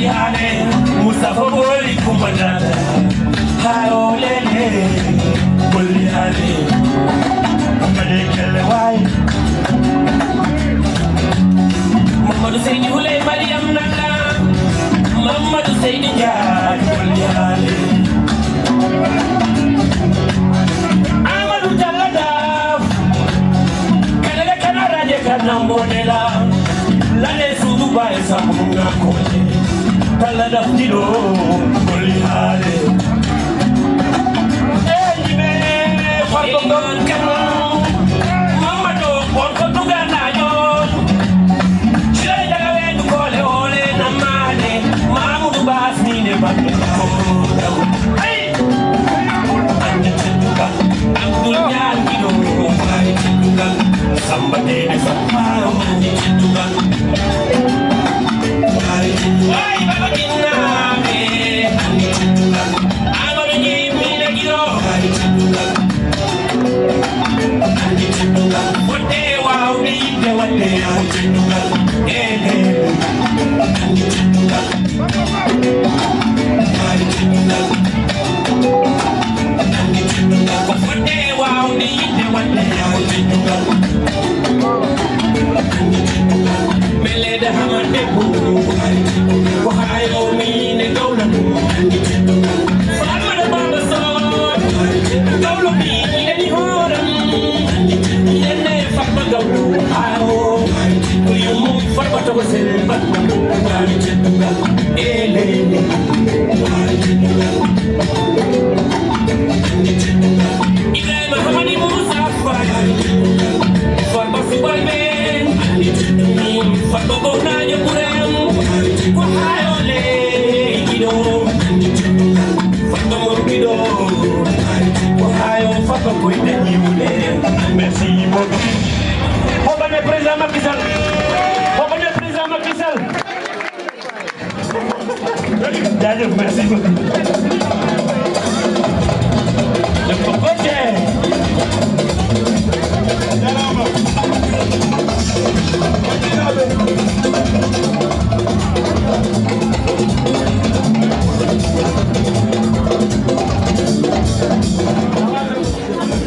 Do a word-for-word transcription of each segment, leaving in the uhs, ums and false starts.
Hane, Mustafa Bori Kumba Dada. Hayo lele, Boli Hane. Made kele wai. Muhammadu Seydi Huley Mariam Nanga. Muhammadu Seydi Njaay, Boli Hane. Amadou Diallo Daf. Kanada, Kanada, je kana mbonela. Lale sudu bae sabu ngakole. Tala daf dilo, Boli Hane. Eh, jibe, farko don kama. Mama do, orko tuga na yo. Shire daga wendu kole ole na mane. Mamudu Bas ni ne ba. Hey! Abdul Nyangido, Samba Dede Samba, Samba Dede Samba. Wai, Baba Kinnaɓe, Amadou Jimmi Legiro. Wonde wawde yidde wadde. Ko fodde wawde yidde wadde. Melede hamande buru. Ko hayo mine gawla. Famada baba son. Gawlo mi idani horam. Idane famba gawlo. Awo. Ko yumu famba to sen. Ele. Ibrahima Hamadi Moussa Fall. Farba Subalɓe. Farba Gownajo Bourem. Ko hayo le ido. Farba Morbido. Ko hayo farba koy dañi wule. Merci beaucoup. Hoɓane président Macky Sall. Hoɓane président Macky Sall. Jaajëf, merci beaucoup. Ok.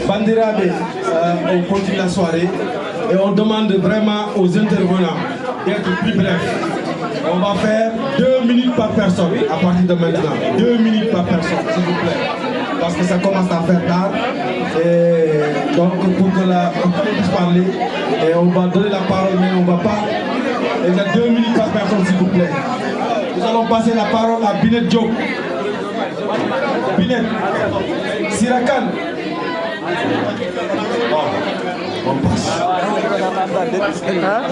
Bandiraɓe, euh, on continue la soirée et on demande vraiment aux intervenants d'être plus brefs. On va faire deux minutes par personne à partir de maintenant. Deux minutes par personne, s'il vous plaît. Parce que ça commence à faire tard. Et donc, pour que la, on puisse parler, et on va donner la parole, mais on va pas. Il y a deux minutes par personne, s'il vous plaît. Nous allons passer la parole à Binet Diop. Binet, Sirakan. Bon, on passe.